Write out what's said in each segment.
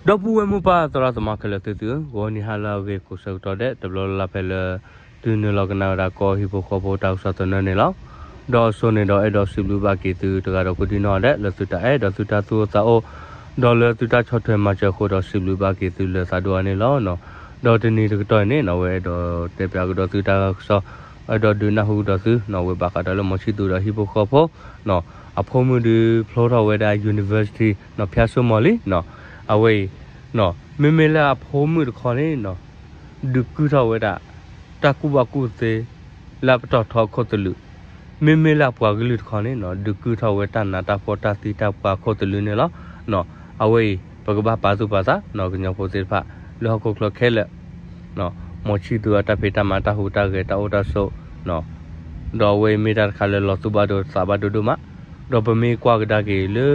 ဒီပုၢ်ဝဲၢ်မိၢ်ပၢ်သရၣ်သမါခဲလၢာ်သ့ၣ်သုဧၢ, ဂီၤနံၤဟါလၢအဂ့ၤကိးဆၢကတီၢ်ဒဲး တဘျီလၢ်လၢ်ဖဲလၢ သုနုာ်လီၤကနၣ်ဝဲဒၣ်ကီၢ်ဟံၣ်ဖိဃီဖိတၢ်ကစီၣ်သနၢၣ်န့ၣ်လီၤ. ဒီးအစိန့ၣ်ဒီးအဲၣ်ဒိးစံးဘျုးဘၣ်က့ၤသုတဂၤဒီးကိးဒံနီၢ်ဒဲး လၢသုတၢ်အဲၣ်ဒီးသုတၢ်သူၣ်အိၣ်သးအိၣ် ဒီးလၢသုတၢ်ဆီၣ်ထွဲမၤစၢၤအဃိဒီးစံးဘျုးဘၣ်က့ၤသုလၢသးဒိၣ်အါန့ၣ်လီၤ. ဒီးတနံၤတကတီၢ်အံၤန့ၣ် အဝဲအဲၣ်ဒိးတဲပၠးကဒီးသုတၢ်ကစီၣ် အဲၣ်ဒိးဒုးနၢ်ဟူကဒီးသု ဝဲဘၣ်ဃးဒီးလၢမီၤဆံၣ်သူးဒီးဟံၣ်ဖိဃီဖိ အဖိမုၣ်ဒုးဖျိထီၣ်ဝဲဒၣ် university ဖၠၣ်စိမီၤလံ အဝဲအံၤ မ့မ့ၢ်လၢအဖိမုၣ်တခီန့ၣ် ဒုးကုၢ်ထီၣ်ဝဲဒၣ် တၢ်ကူၣ်ဘၣ်ကူၣ်သ့ လၢအပတီၢ်ထီအခိၣ်သလုး, မ့မ့ၢ်လၢအပှၤကလုာ်တခီန့ၣ် ဒုးကုၢ်ထီၣ်ဝဲတၢ်နးတၢ်ဖှီၣ်တၢ်သံတၢ်ပှၢ်အခိၣ်သလုးန့ၣ်လီၤ. အဝဲအံၤ ပကဘၣ်ပာ်သူၣ်ပာ်သး ကညီဖိသ့ၣ်တဖၣ် လၢဟီၣ်ခိၣ်ချၢခဲလၢာ် မီၤဆံၣ်သူးအတၢ်ဖံးတၢ်မၤတၢ်ဟူးတၢ်ဂဲၤတၢ်အိၣ်တၢ်ဆိး ဒီးအဝဲအံၤမ့ၢ်တၢ်တခါလၢလီၤသူၣ်ဘၣ်ဒိသးဘၣ်ဒိဒိၣ်မး, ဒီးပမ့ၢ်ကွၢ်ကဒါက့ၤလၢ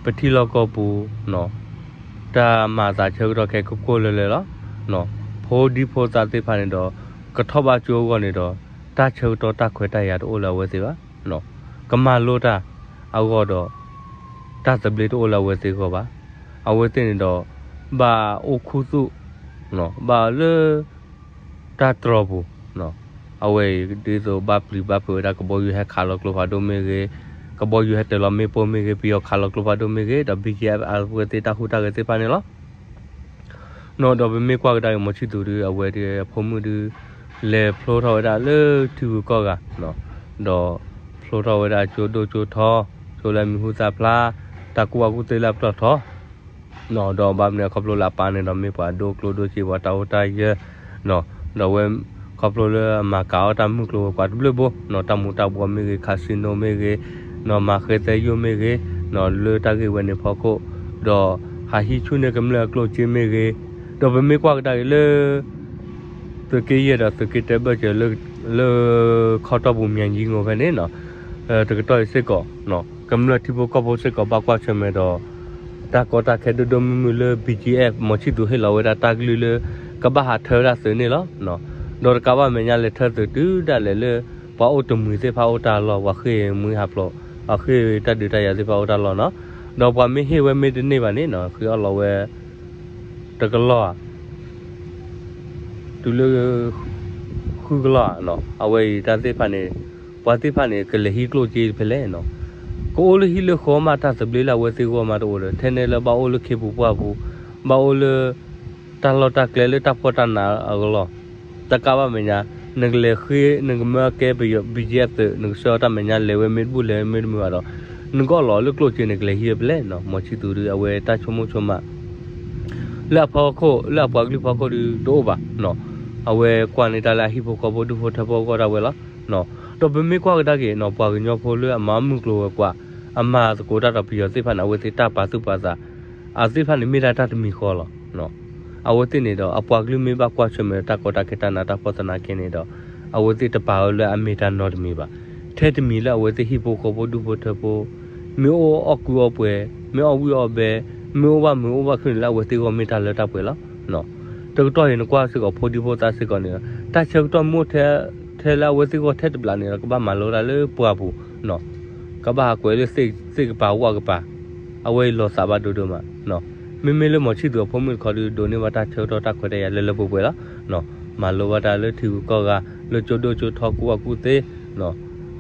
ပထံလီၢ်ကီၢ်ပူၤ တၢ်မၤအသးဆၢကတီၢ်ခဲကိၢ်ကိၢ်လၢၤလၢၤလီၤ. ဖိဒံဖိသၣ်သ့ၣ်တဖၣ်န့ၣ်ဒီး ကထီၣ်ဘၣ်ကၠိအဂီၢ်န့ၣ်ဒီး တၢ်ဆၢကတီၢ်တၢ်ခွဲးတၢ်ယာ်တအိၣ်လၢအဝဲသ့ၣ်ဘၣ်. ကမၤလိတၢ်အဂီၢ်ဒီး တၢ်သဘျ့တအိၣ်လၢအဝဲသ့ၣ်အဂီၢ်ဘၣ်. အဝဲသ့ၣ်န့ၣ်ဒီး ဘၣ်အိၣ်ခူသူၣ် ဘၣ်လၢ တၢ်တြီၤပူၤ, အဝဲအံၤဒ်သိးဘၣ်ပျံၤဘၣ်ဖုးဝဲဒၣ်ကဘီယူၤဟဲခးလီၤကျိဖးဒိၣ်မ့ၢ်ဂ့ၤ, ကဘီယူၤဟဲတၢၤလီၤမ့ၣ်ပိၢ်မ့ၢ်ဂ့ၤ, ပယီၤခးလီၤကျိဖးဒိၣ်မ့ၢ်ဂ့ၤ, ဒီး ဘီကၠံၣ်အ့ၣ် အဝဲသ့ၣ်တၢ်ဟူးတၢ်ဂဲၤသ့ၣ်တဖၣ်န့ၣ်လီၤ. ဒီးပမ့ၢ်ကွၢ်ကဒါက့ၤမီၤဆံၣ်သူးဒုး အဝဲဒၣ်အဖိမုၣ်ဒုး လဲၤဖျိထီၣ်ဝဲဒၣ်လၢထံဂုၤကီၢ်ဂၤ, ဒီးဖျိထီၣ်ဝဲဒၣ်ကၠိဒိၣ်ကၠိထီ, ကၠိလၢအမံၤဟူသၣ်ဖျါ, တၢ်ကူၣ်ဘၣ်ကူၣ်သ့လၢအပတီၢ်ထီ ဒီးဘၣ်မနုၤခီဖျိလၢအပၢ်န့ၣ်ဒီးမ့ၢ်ပှၤဒိၣ်ကျိၣ်ဒိၣ်စ့ပှၤတၢ်အိၣ်တၢ်ယၢၤ, ဒီးအဝဲ ခီဖျိလၢအမၤကၤအီၣ်တၢ်မုၢ်ကျိၤဝဲၤကွာ်တဘျုးဘိ, တၢ်မူၤတၢ်ဘှီးမ့ၢ်ဂ့ၤ, casino မ့ၢ်ဂ့ၤ, မၤဃဲသဲယိာ်မ့ၢ်ဂ့ၤ, လၢတၢ်ဂ့ၢ်ဝဲန့ၣ်ဖီခိၣ်, ဒီးဟးဟံးဆူၣ်န့ၢ်ကမျၢၢ်အကျိၣ်စ့မ့ၢ်ဂ့ၤ, ဒီးပမ့ၢ်ကွၢ်ကဒါက့ၤလၢ သုးက့ယဲၢ်ဒီးသုးက့တၢဘၢၣ်စၢၤ လၢခီတီၢ်ပူၤမၠၤယံငိၣ်ဖဲန့ၣ် တကတီၢ်အံၤစ့ၢ်ကီး ကမျၢၢ်ထံဖိကီၢ်ဖိစ့ၢ်ကီးဘၣ်ကွၢ်ဆၢၣ်မဲာ်ဒီး တၢ်ကီတၢ်ခဲဒိၣ်ဒိၣ်မုၢ်မုၢ်လၢ ဘီကၠံၣ်အ့ၣ် မီၤဆံၣ်သူးဟ့ၣ်လီၤဝဲဒၣ်တၢ်ကလုၢ်လၢ ကဘၣ်ဟးထၢဝဲဒၣ်သုးန့ၣ်လီၤ. ဒီးတကးဘၣ်မဲာ်ညါလဲၤထၢသုးတုၤဒၣ်လဲာ်လၢ ပှၤအိၣ်တမှံၤသ့ၣ်တဖၣ်အိၣ်တၢ်လီၢ်, ပှၤဃ့ၢ်မှံဟးဖျိး, ပှၤဃ့ၢ်တၢ်ဒုးတၢ်ယၤသ့ၣ်တဖၣ်အိၣ်တၢ်လီၢ်နီၤ, ဒီးပှၤမ့ၢ်ဟ့ၣ်ဝဲမ့ၢ်တန့ၢ်ဘၣ်န့ၣ် ဃ့အီၣ်လီၤဝဲ တကလီၢ်ဧါ တုၤလၢ ဃုကလီၢ်ဧါ, အဝဲအံၤတၢ်သ့ၣ်တဖၣ်န့ၣ် ပှၤသ့ၣ်တဖၣ်န့ၣ် ကလဲၤဟံးကျိၣ်စ့ဖဲလဲၣ်နီၤ, ကအိၣ်လၢဟံၣ်လၢဃီမး တၢ်သဘျ့လၢအဝဲသ့ၣ်ဂီၢ်မးတအိၣ်ဒီး ထဲန့ၣ်လၢဘၣ်အိၣ်လၢခ့ပူၤပှၢ်ပူၤ, ဘၣ်အိၣ်လၢ တၢ်လီၢ်တၢ်ကျဲလၢတၢ်ဖှီၣ်တၢ်နးအကလီၢ်, တကးဘၣ်မဲာ်ညါ နကလဲၤဃ့ နကမၢကဲပယီၤ ဘီကၠံၣ်အ့ၣ်သုး နကဆှၢအီၣ်တၢ်မဲာ်ညါလဲၤဝဲမ့ၢ်တဘူၣ်လဲၤဝဲမ့ၢ်တမုာ်ဘၣ်ဒီး နကအီၣ်လီၤလၢကျိၣ်စ့န့ၣ် ကလဲၤဟံးဝဲဖဲလဲၣ်နီၤ, မီၤဆံၣ်သူးဒုး အဝဲတၢ်ဆိကမိၣ်ဆိကမး လၢအဖီခိၣ် လၢအပှၤကလုာ်ဖီခိၣ်ဒုးတအိၣ်ဘၣ်နီၤ, အဝဲကွၢ်န့ၢ်တၢ်လၢအဟံၣ်ဖိဃီဖိဒူၣ်ဖိထၢဖိအဂီၢ်ဒၣ်ဝဲလီၤ. ဒီးပမ့ၢ်ကွၢ်ကဒါက့ၤနီၤ ပှၤကညီဖိလၢအမၤမုၢ်ကျိၤဝဲၤကွာ် အမၤသကိးတၢ်ဒီးပယီၤသ့ၣ်တဖၣ်န့ၣ် အဝဲသ့ၣ်တၢ်ပာ်သူၣ်ပာ်သး အဝဲသ့ၣ်တဖၣ်န့ၣ်မ့ၢ်ဒၣ်တၢ်တမံၤဃီလီၤ. အဝဲသ့ၣ်န့ၣ်ဒီး အပှၤကလုာ်မ့ၢ်ဘၣ်ကွၢ်ဆၢၣ်မဲာ်တၢ်ကီတၢ်ခဲတၢ်နးတၢ်ဖှီၣ်သနာ်က့န့ၣ်ဒီး အဝဲသ့ၣ်တပာ်ဝဲလၢအမ့ၢ်တၢ်နီတမံၤဘၣ်. ထဲတမံၤလၢအဝဲသ့ၣ်ဟံၣ်ဖိဃီဖိဒူၣ်ဖိထၢဖိ မ့ၢ်အိၣ်အီၣ်ကူအီၣ်ပှဲၤ, မ့ၢ်အီၣ်ဝံၣ်အီၣ်ဘဲ, မ့ၢ်အိၣ်ဘၣ်မုာ်အိၣ်ဘၣ်ခုၣ်န့ၣ်လၢအဝဲသ့ၣ်ဂီၢ်မ့ၢ်တၢ်လၢတၢ်ပှဲၤလီၤ. တကတီၢ်အံၤနကွၢ်စ့ၢ်ကီးဖိဒံဖိသၣ်စ့ၢ်ကီးန့ၣ် တၢ်ဆၢကတီၢ်မ့ၢ်အိၣ်ထဲလၢအဝဲသ့ၣ်ဂီၢ်ထဲတဘျီန့ၣ်ဒီး ကဘၣ်မၤလိတၢ်လၢပှၢ်ပူၤ ကဘၣ်ဟးကွဲးလၢသ့ၣ်ကပၤဝၣ်ကပၤ, အဝဲအံၤလီၤသးဘၣ်ဒိဒိၣ်မး. မ့မ့ၢ်လၢမီၤဆံၣ်သူးအဖိမုၣ်တခီဒုး ဒိးန့ၢ်ဘၣ်တၢ်ဆၢကတီၢ်တၢ်ခွဲးတၢ်ယာ်လၢလၢပှဲၤပှဲၤလီၤ. မၤလိဘၣ်တၢ်လၢထံဂုၤကီၢ်ဂၤ လၢကၠိဒိၣ်ကၠိထီကူအီၣ်ကူသ့,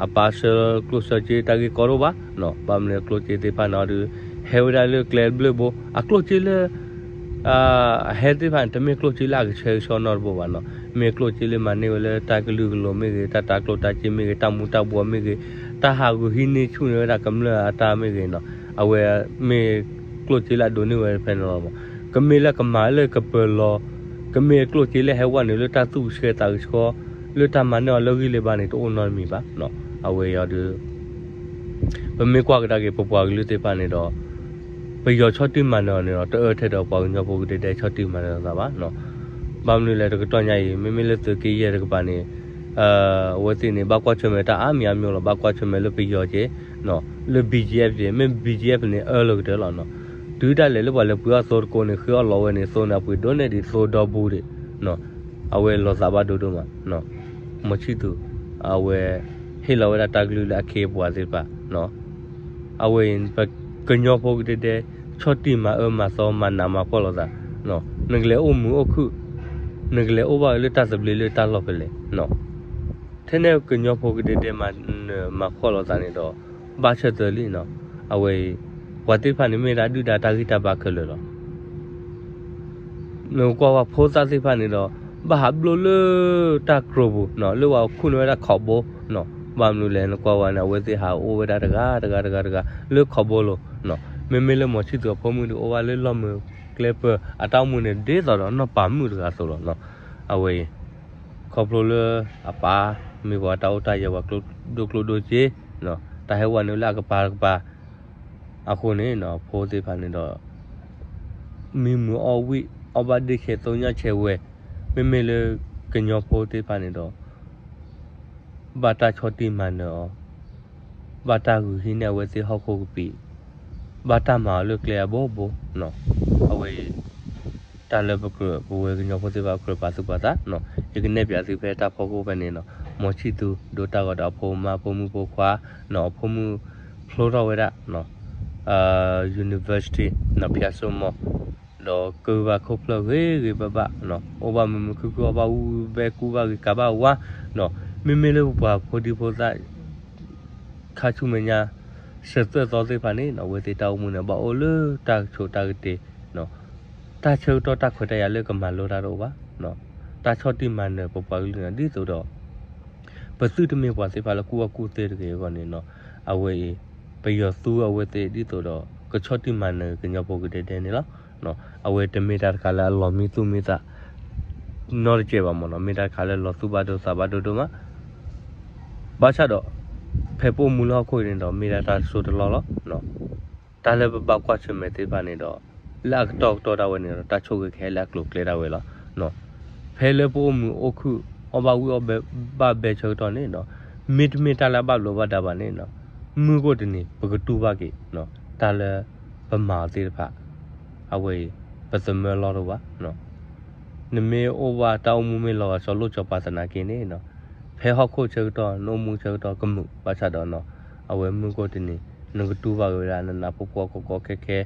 အပၢ်ဆှၢကျိၣ်ဆှၢစ့တၢ်ဂ့ၢ်ကီတအိၣ်ဘၣ်, ဘၣ်မနုၤကျိၣ်စ့သ့ၣ်တဖၣ်န့ၣ်ဒီး ဟဲဝဲဒၣ်လၢကျဲတဘျုးဘိ, အကျိၣ်စ့လၢ အဟဲသ့ၣ်တဖၣ်န့ၣ် တမ့ၢ်ကျိၣ်စ့လၢအကဆှဲကဆှီနီတဘိဘၣ်နီၤ, မ့ၢ်ကျိၣ်စ့လၢမၤန့ၢ်ဝဲလၢတၢ်ကလုာ်ကလိၤမ့ၢ်ဂ့ၤ, တၢ်တၤကျိၣ်တၤစ့မ့ၢ်ဂ့ၤ, တၢ်မူၤတၢ်ဘှီးမ့ၢ်ဂ့ၤ, တၢ်ဟးဂူာ်ဟံးန့ၢ်ဆူၣ်န့ၢ်ဝဲဒၣ်ကမျၢၢ်အတၢ်မ့ၢ်ဂ့ၤနီၤ, အဝဲမ့ၢ်ကျိၣ်စ့လၢအဒိးန့ၢ်ဝဲဖဲန့ၣ်လီၤ. ကမ့ၢ်လၢကမၤလၢကပၢၤလီၤ, ကမ့ၢ်ကျိၣ်စ့လၢဟဲဝဲနုာ်လၢတၢ်သူၣ်ကဆှဲသးကဆှီ, လၢတၢ်မၤန့ၢ်အီၤလၢဂံၢ်လၢဘါန့ၣ် တအိၣ်နီတမံၤဘၣ်. အဝဲအံၤဒီး ပမ့ၢ်ကွၢ်ကဒါက့ၤပပှၤကလုာ်သ့ၣ်တဖၣ်န့ၣ်ဒီး ပယီၤဆီၣ်တံၢ်မၤနၢၤအီၤန့ၣ်ဒီး တအၢထဲဒီးပှၤကညီဖိကဒဲဒဲဆီၣ်တံၢ်မၤနၢၤသးဘၣ်. ဘၣ်မနုၤလဲၣ်တကတီၢ်ညါအံၤ မ့မ့ၢ်လၢသုးက့ယဲၢ်တကပၤန့ၣ် အဝဲသ့ၣ်န့ၣ် ဘၣ်ကွၢ်ဆၢၣ်မဲာ်တၢ်အါမံၤအါမံၤလီၤ, ဘၣ်ကွၢ်ဆၢၣ်မဲာ်လၢပယီၤက့ၤ, လၢ ဘီကၠံၣ်အ့ၣ် က့ၤ, မ့ၢ် ဘီကၠံၣ်အ့ၣ် န့ၣ် အၢလီၤကတၢၢ်လီၤ. တုၤဒၣ်လဲာ်လၢပှၤလဲၤပှ့ၤအီၣ်သိတကိးန့ၣ် ဃ့အီၣ်လီၤဝဲန့ၣ် သိန့ၣ်အပှ့ၤဒိၣ်န့ၢ်ဒံးသိဒီဘိဒံး, အဝဲလီၤသးဘၣ်ဒိဒိၣ်မး. မီၤဆံၣ်သူး အဝဲ ဟ့ၣ်လီၤဝဲဒၣ်တၢ်ကလုၢ်လၢအခ့အပှၤသ့ၣ်တဖၣ် အဝဲအံၤ ပကညီဖိကဒဲဒဲ ဆီၣ်တံၢ်မၤအၢမၤသီမၤနးမၤဖှီၣ်လိာ်သး, နကလဲၤအိၣ်မုာ်အိၣ်ခုၣ်, နကလဲၤအိၣ်ဘၣ်လၢတၢ်သဘျ့လၢတၢ်လီၢ်ဖဲလဲၣ်. ထဲန့ၣ်ကညီဖိကဒဲဒဲမၤနးမၤဖှီၣ်လိာ်သးန့ၣ်ဒီး ဘၣ်ဆၢသၢလံနီၤ. အဝဲအံၤ ပှၤသ့ၣ်တဖၣ်န့ၣ်မ့ၢ်ဒၣ်ဒုၣ်ဒါတၢ်ဂံၢ်တၢ်ဘါခဲလၢာ်လီၤ. နကွၢ်ဝဲဖိသၣ်သ့ၣ်တဖၣ်န့ၣ်ဒီး ဘၣ်ဟးဘျိလၢတၢ်ကျိၤပူၤနီၤ, လၢပှၤခူၣ်န့ၢ်ဝဲဒၣ်ခီးဘိနီၤ. ဘၣ်မနုၤလဲၣ် နကွၢ်ဝဲန့ၣ် အဝဲသ့ၣ်ဟးအိၣ်ဝဲဒၣ်တဂၤတဂၤတဂၤတဂၤ လၢခီးဘိလိၤနီၤ. မ့မ့ၢ်လၢမီၤဆံၣ်သူၤအဖိမုၣ်ဒီး အိၣ်ဘၣ်လၢလီၢ်မုာ်ကျဲပၢၤ အတၢ်အိၣ်မူန့ၣ် ဒ်သိးဒီးနီၢ်ပၤမုၣ်တဂၤအသိးလီၤနီၤ. အဝဲအံၤ ခီဖျိလၢအပၢ်မ့ၢ်ပှၤတၢ်အိၣ်တၢ်ယၢၤ ပှၤကျိဒိၣ်ကျိဒိၣ်က့နီၤ, တၢ်ဟဲဝဲနုာ်လၢအကပၤတကပၤ အဃိန့ၣ်နီၤ ဖိသ့ၣ်တဖၣ်န့ၣ်ဒီး မံမုာ်အီၣ်ဝံၣ် အီၣ်ဘၣ်ဒ့ၣ်ဆဲးသီညၣ်ဆဲးဝဲ, မ့မ့ၢ်လၢကညီဖိသ့ၣ်တဖၣ်န့ၣ်ဒီး ဘၣ်တၢ်ဆီၣ်တံၢ်မၤနၢၤအီၤ, ဘၣ်တၢ်ဂုာ်ဟံးန့ၢ်အဝဲသ့ၣ်ဟီၣ်ခိၣ်ကပံာ်, ဘၣ်တၢ်မၤအီၤလၢကျဲအဘိဘိနီၤ. အဝဲအံၤ တၢ်လၢပကြၢး ပဝဲကညီဖိသ့ၣ်တဖၣ်ကြၢးပာ်သူၣ်ပာ်သးနီၤ, ယကနဲၣ်ပၠးသုဖဲတၢ်ဖီခိၣ်ဖဲန့ၣ်နီၤ, မီၤဆံၣ်သူၤဒိတၢ်ဂီၤဒီးအဖိမါအဖိမုၣ်ဖိခွါနီၤ, အဖိမုၣ်ဖျိထီၣ်ဝဲဒၣ် university နီၤ ဖၠၣ်စိမိၢ်, ဒီးကၢဘၣ်ခိၣ်ဖျၢၣ်ဂ့ၤဂ့ၤဘၣ်ဘၣ်နီၤ, အိၣ်ဘၣ်မုာ်မုာ်ခုၣ်ခုၣ် အီၣ်ဘၣ်ဝံၣ်ဝံၣ် ဘဲကူဘၣ်ဂ့ၤ ကၤဘၣ်ဝါနီၤ, မ့မ့ၢ်လၢပပှၤဖိဒံဖိသၣ် ခါဆူမဲာ်ညါ စၢၤသွဲၣ်သီသ့ၣ်တဖၣ်န့ၣ်နီၤ, အဝဲသ့ၣ်တၢ်အိၣ်မူန့ၣ် ဘၣ်အိၣ်လၢတၢ်ကဆိးတၢ်ကတ့ၤနီၤ, တၢ်ဆၢကတီၢ်တၢ်ခွဲးတၢ်ယာ်လၢကမၤလိတၢ်တအိၣ်ဘၣ်နီၤ, တၢ်ဆီၣ်တံၢ်မၤနၢၤပပှၤကလုာ်န့ၣ် ဒ်သိးဒီး ပသုတမ့ၢ်ပှၤသ့ၣ်တဖၣ်လၢကူၣ်ဘၣ်ကူၣ်သ့တဂ့ၤအဂီၢ်န့ၣ်နီၤ, အဝဲအံၤ ပယီၤသူအဝဲသ့ၣ်ဒ်သိးဒီး ကဆီၣ်တံၢ်မၤနၢၤကညီဖိကဒဲဒဲန့ၣ်လီၤ. အဝဲတမ့ၢ်တၢ်တခါလၢအလီၤမံသူၣ်မံသး နီတစဲးဘၣ်မ့ၢ်နီၤ, မ့ၢ်တၢ်တခါလၢလီၤသူၣ်ဘၣ်ဒိသးဘၣ်ဒိဒိၣ်မး ဘၣ်ဆၣ်ဒီး ဖဲပအိၣ်မူလၢဟီၣ်ခိၣ်အံၤန့ၣ်ဒီး မ့ၢ်ဒၣ်တၢ်တစိၢ်တလီၢ်လီၤ. တၢ်လၢပဘၣ်ကွၢ်ဆၢၣ်မဲာ်သ့ၣ်တဖၣ်န့ၣ်ဒီး လၢအကတီၢ်ကတီၢ်ဒၣ်ဝဲန့ၣ်ဒီး တၢ်ဆိၣ်ဂ့ၤကဟဲလၢအကျိၤအကျဲဒၣ်ဝဲလီၤ. ဖဲလၢပအိၣ်မုာ်အိၣ်ခုၣ် အီၣ်ဘၣ်ဝံၣ်အီၣ်ဘၣ်ဘဲဆၢကတီၢ်န့ၣ်နီၤ, မ့တမ့ၢ်တၢ်လၢအဘၣ်ဘျီးဘၣ်ဒါဘၣ်န့ၣ်နီၤ, မုၢ်ဂီၢ်တနံၤ ပကတူၢ်ဘၣ်က့ၤ တၢ်လၢပမၤအီၤသ့ၣ်တဖၣ် အဝဲအံၤ ပသမၢလီၢ်တအိၣ်ဘၣ်. နမ့ၢ်အိၣ်ဘၣ်တၢ်အိၣ်မူမ့ၢ်လီၤဂာ်စီၤလိၣ်စီၤပၤသနာ်က့န့ၣ်နီၤ, ဖဲဟီၣ်ခိၣ်ဆၢကတီၢ် နအိၣ်မူဆၢကတီၢ်ကမုာ်ဘၣ်ဆၣ်ဒီးနီၤ, အဝဲမုၢ်ဂီၢ်တနံၤ နကတူၢ်ဘၣ်က့ၤဝဲဒၣ် နနးနးဖှီၣ်ဖှီၣ်ကီကီခဲခဲ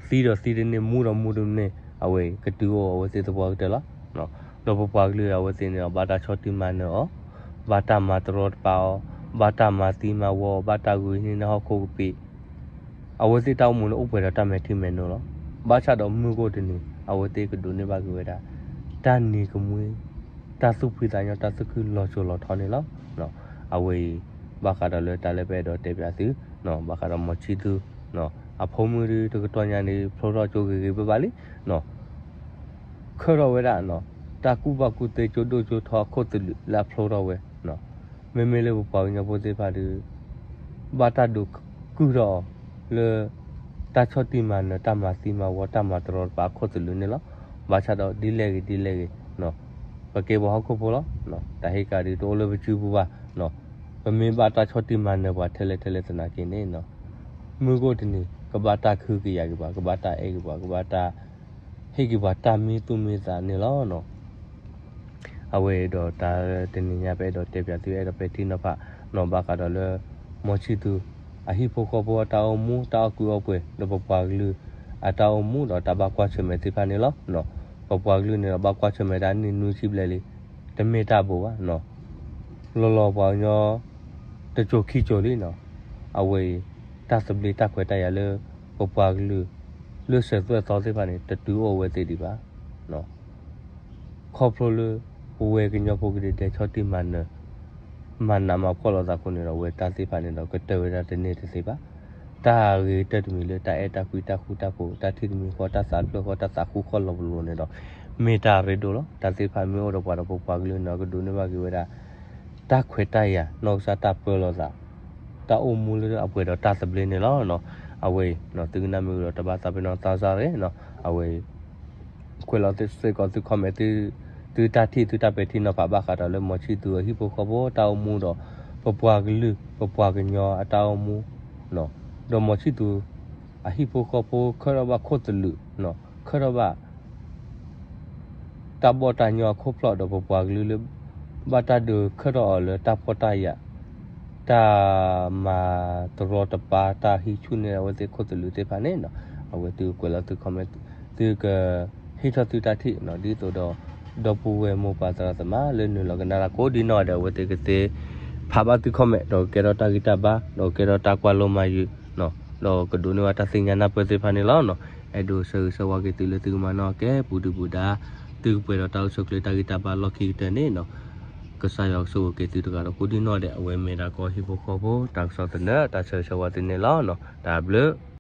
သံဒီးသံတန့ၢ် မူဒီးမူတန့ၢ် အဝဲကတုၤအိၣ်အဝဲသ့ၣ်သပှၢ်ကတၢၢ်လီၤ. ဒီးပပှၤကလုာ်အဝဲသ့ၣ်န့ၣ် ဘၣ်တၢ်ဆီၣ်တံၢ်မၤနၢၤအီၤ, ဘၣ်တၢ်မၤတရီတပါအီၤ, ဘၣ်တၢ်မၤသံမၤဝီအီၤ, ဘၣ်တၢ်ဂုာ်ဟံးန့ၢ်ဟီၣ်ခိၣ်ကပံာ် အဝဲသ့ၣ်တၢ်အိၣ်မူန့ၣ် အိၣ်ပှဲၤဒီးတၢ်မဲာ်ထံမဲာ်နိလီၤ. ဘၣ်ဆၣ်ဒီးမုၢ်ဂီၢ်တနံၤ အဝဲသ့ၣ်ကဒိးန့ၢ်ဘၣ်က့ၤဝဲဒၣ် တၢ်နံၤကမှံ တၢ်သူၣ်ဖှံသးညီ တၢ်သူၣ်ခုလီၤစိၤလီၤထီန့ၣ်လီၤ. အဝဲအံၤ ဘၣ်ဃးဒီးလၢတၢ်လၢပအဲၣ်ဒိးတဲပၠးသု ဘၣ်ဃးဒီးမီၤဆံၣ်သူ အဖိမုၣ်ဒုတကတီၢ်ညါန့ၣ် ဖျိထီၣ်ကၠိဂ့ၤဂ့ၤဘၣ်ဘၣ်လံ ခၢၣ်ထီၣ်ဝဲဒၣ် တၢ်ကူၣ်ဘၣ်ကူၣ်သ့ကၠိဒိၣ်ကၠိထီအခိၣ်သလုးလၢအဖျိထီၣ်ဝဲ မ့မ့ၢ်လၢပပှၤကညီဖိသ့ၣ်တဖၣ်ဒီး ဘၣ်တၢ်ဒိးကုၢ်ထီၣ်အီၤလၢ တၢ်ဆီၣ်တံၢ်မၤနၢၤ တၢ်မၤသံမၤဝီ တၢ်မၤတရီတပါအခိၣ်သလုးန့ၣ်လီၤ. ဘၣ်ဆၣ်ဒီးဒ်လဲၣ်ဂ့ၤဒ်လဲၣ်ဂ့ၤ ပကဲပှၤဟီၣ်ခိၣ်ဖိလီၤ. တၢ်ဟ့ၣ်ကၤဒုးတအိၣ်လၢပစုပူၤဘၣ်. ပမ့ၢ်ဘၣ်တၢ်ဆီၣ်တံၢ်မၤနၢၤပှၤထဲလဲၣ်ထဲလဲၣ်သနာ်က့န့ၣ် မုၢ်ဂီၢ်တနံၤ ကဘၣ်တၢ်ကဟုကယာ်က့ၤပှၤ ကဘၣ်တၢ်အဲၣ်က့ၤပှၤ ကဘၣ်တၢ်ဟ့ၣ်က့ၤပှၤတၢ်မံသူၣ်မံသးန့ၣ်လီၤ. အဝဲဒီးတၢ်တနံၤညါပအဲၣ်ဒိးတဲပၠးသု အဲၣ်ဒိးပဲာ်ထံနီၤဖး ဘၣ်ဃးဒီးလၢ မီၤဆံၣ်သူ အဟံၣ်ဖိဃီဖိအတၢ်အိၣ်မူ တၢ်အီၣ်ကုၢ်အီၣ်ပှဲၤ ဒီးပပှၤကလုာ်အတၢ်အိၣ်မူဒီးတၢ်ဘၣ်ကွၢ်ဆၢၣ်မဲာ်သ့ၣ်တဖၣ်န့ၣ်လီၤ. ပပှၤကလုာ်န့ၣ်ဒီး ဘၣ်ကွၢ်ဆၢၣ်မဲာ်တၢ်နံၣ်နွံဆံဘျဲၣ်လံ တမ့ၢ်တၢ်ဘိးဘၣ်. လီၤလီၤပှၤကညီ တစိၤခံစိၤလံနီၤ. အဝဲအံၤ တၢ်သဘျ့တၢ်ခွဲးတၢ်ယာ်လၢ ပပှၤကလုာ် လၢစၢၤသွဲၣ်သီသ့ၣ်တဖၣ်န့ၣ် တတုၤအိၣ်ဝဲသ့ၣ်ဒံးဘၣ်. ခီဖျိလၢ ပဝဲကညီဖိကဒဲဒဲဆီၣ်တံၢ်မၤနၢၤ မၤနးမၤဖှီၣ်လိာ်သးအဃိန့ၣ်ဒီး အဝဲတၢ်သ့ၣ်တဖၣ်န့ၣ်ဒီး ကတၢၢ်ဝဲဒၣ်တန့ၢ်တသ့ဘၣ်. တၢ်ဂ့ၤကတၢၢ်တမံၤလၢတၢ်အဲၣ်တၢ်ကွံတၢ်ဃူတၢ်ဖိး တၢ်ထံၣ်တမံၤဃီ တၢ်သးဖျၢၣ်ဃီ တၢ်သးဃူဃီလီၤပလိာ်န့ၣ်ဒီး မ့ၢ်တၢ်ရ့ဒိၣ်လီၤ. တၢ်သ့ၣ်တဖၣ်မ့ၢ်အိၣ်ဒီးပှၤဒီးပပှၤကလုာ်န့ၣ်ဒီး ကဒိးန့ၢ်ဘၣ်က့ၤဝဲဒၣ် တၢ်ခွဲးတၢ်ယာ် နီၢ်ကစၢ်တၢ်ပၢလီၤသး တၢ်အိၣ်မူလၢအပှဲၤဒီးတၢ်သဘျ့န့ၣ်လီၤ. အဝဲအံၤ သုကနၣ်မ့ၢ်ဝံၤဒီးတဘၣ်သးပ့ၤနီၣ်သးစၢ်ရ့ၣ်နီၤ. အဝဲအံၤ ကွဲးလီၤစ့ၢ်ကီးသု comment သုတၢ်ထံၣ်သုတၢ်ပဲာ်ထံနီၤဖးဘၣ်ဃးဒီးလၢမီၤဆံၣ်သူအဟံၣ်ဖိဃီဖိတၢ်အိၣ်မူဒီး ပပှၤကလုာ် ပပှၤကညီအတၢ်အိၣ်မူ ဒီးမီၤဆံၣ်သူ အဟံၣ်ဖိဃီဖိခၢၣ်ထီၣ်ဘၣ်ခိၣ်သလုး ခၢၣ်ထီၣ်ဘၣ် တၢ်ဘီၣ်တၢ်ညီအခိၣ်ဖျီၣ်ဒီးပပှၤကလုာ်လၢ ဘၣ်တၢ်ဒုးခၢၣ်ထီၣ်အီၤလၢတၢ်ဖှီၣ်တၢ်ယာ် တၢ်မၤတရီတပါ တၢ်ဟံးဆူၣ်န့ၢ်အဝဲသ့ၣ်ခိၣ်သလုးသ့ၣ်တဖၣ်န့ၣ်နီၤ. အဝဲသုကကွဲးလီၤသု comment, သုကဟ့ၣ်ထီၣ်သုတၢ်ထံၣ်နီၤ ဒ်သိးဒီး ဒီပုၢ်ဝဲၢ်မိၢ်ပၢ်သရၣ်သမါလၢနုာ်လီၤကနၣ်တၢ်ကိးဒံနီၢ်ဒဲး အဝဲသ့ၣ်ကသ့ဖးဘၣ်သု comment ဒီးကကဲထီၣ်တၢ်ဂံၢ်တၢ်ဘါ ဒီးကကဲထီၣ်တၢ်ကွၢ်လိမၤယုာ် ဒီးကဒိးန့ၢ်ဘၣ်တၢ်သ့ၣ်ညါနၢ်ပၢၢ်သ့ၣ်တဖၣ်န့ၣ်လီၤ. အဲၣ်ဒိးဆၢဂ့ၤဆၢဝါက့ၤသုလၢသုကမၤနၢၤကဲပူၤဒုၣ်ပူၤဒါ သုကပှဲၤဒီးတၢ်အိၣ်ဆူၣ်အိၣ်ချ့တၢ်ဂံၢ်တၢ်ဘါလီၢ်ခံကတၢၢ်န့ၣ်နီၤ ကစၢ်ယွၤကဆိၣ်ဂ့ၤက့ၤသုတဂၤဒီးကိးဒံနီၢ်ဒဲး အဝဲမ့ၢ်ဒၣ်ကီၢ်ဟံၣ်ဖိဃီဖိတၢ်ကစီၣ်သနၢၣ် တၢ်ဆၢဂ့ၤဆၢဝါသုန့ၣ်လီၤ. တၢ်ဘျုး